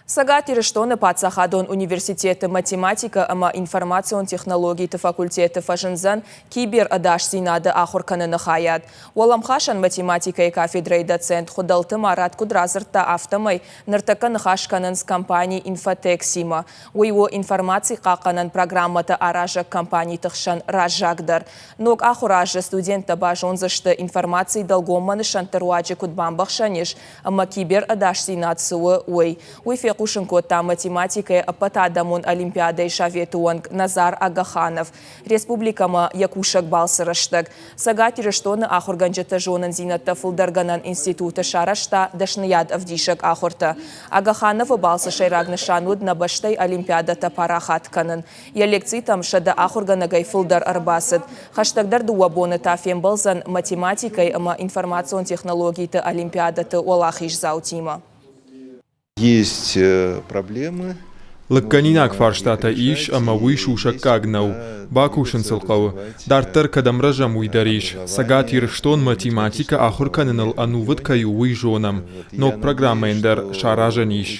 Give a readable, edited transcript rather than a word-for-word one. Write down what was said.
Цӕгат Ирыстоны паддзахадон университеты математикӕ ӕмӕ информацион технологиты факультеты фӕзындзӕн киберӕдасдзинады ахуыр кӕныны хайад. Уӕлӕмхасӕн математикӕйы кафедрӕйы доцент Хуыдӕлты Марат куыд радзырдта, афтӕмӕй ныртӕккӕ ныхас кӕнынц компани Инфотексимӕ. Уый у информаци хъахъхъӕнӕн программӕтӕ аразӕг компаниты хсӕн раззагдӕр. Ног ахуыры азы студенттӕ базондзысты, информаци дӕлгоммӕ нысӕнтты руаджы куыд бамбӕхсӕн ис, ӕмӕ киберӕдасдзинад цы у, уый. Уый фехъусын кодта математикӕйы ӕппӕтадӕмон олимпиадӕйы советы уӕнг Назар Агаханов. Республикӕмӕ йӕ кусӕг балцы рӕстӕг Цӕгат Ирыстоны ахуыргӕнджыты зонындзинӕдтӕ фылдӕргӕнӕн институты сарӕзта дӕсныйад ӕвдисӕг ахуыртӕ. Агахановы балцы сӕйраг нысан уыд нӕ бӕстӕйы олимпиадӕтӕ парахат кӕнын. Йӕ лекцитӕм 100 ахуыргӕнӕгӕй фылдӕр ӕрбацыд. Хӕстӕгдӕр дыууӕ боны та фембӕлдзӕн математикӕйы ӕмӕ информацион технологиты олимпиадӕты уӕлахиздзаутимӕ. Есть проблемы. Лыггӕнинаг фарстатӕ ис ӕмӕ уый сусӕггаг нӕу. Бакусын сыл хъӕуы. Дарддӕр кӕдӕм рӕзӕм, уый дӕр ис. Цӕгат Ирыстон математикӕ ахуыр кӕныныл ӕнувыд кӕй у, уый зонӕм. Ног программӕйӕн дӕр саразӕн ис.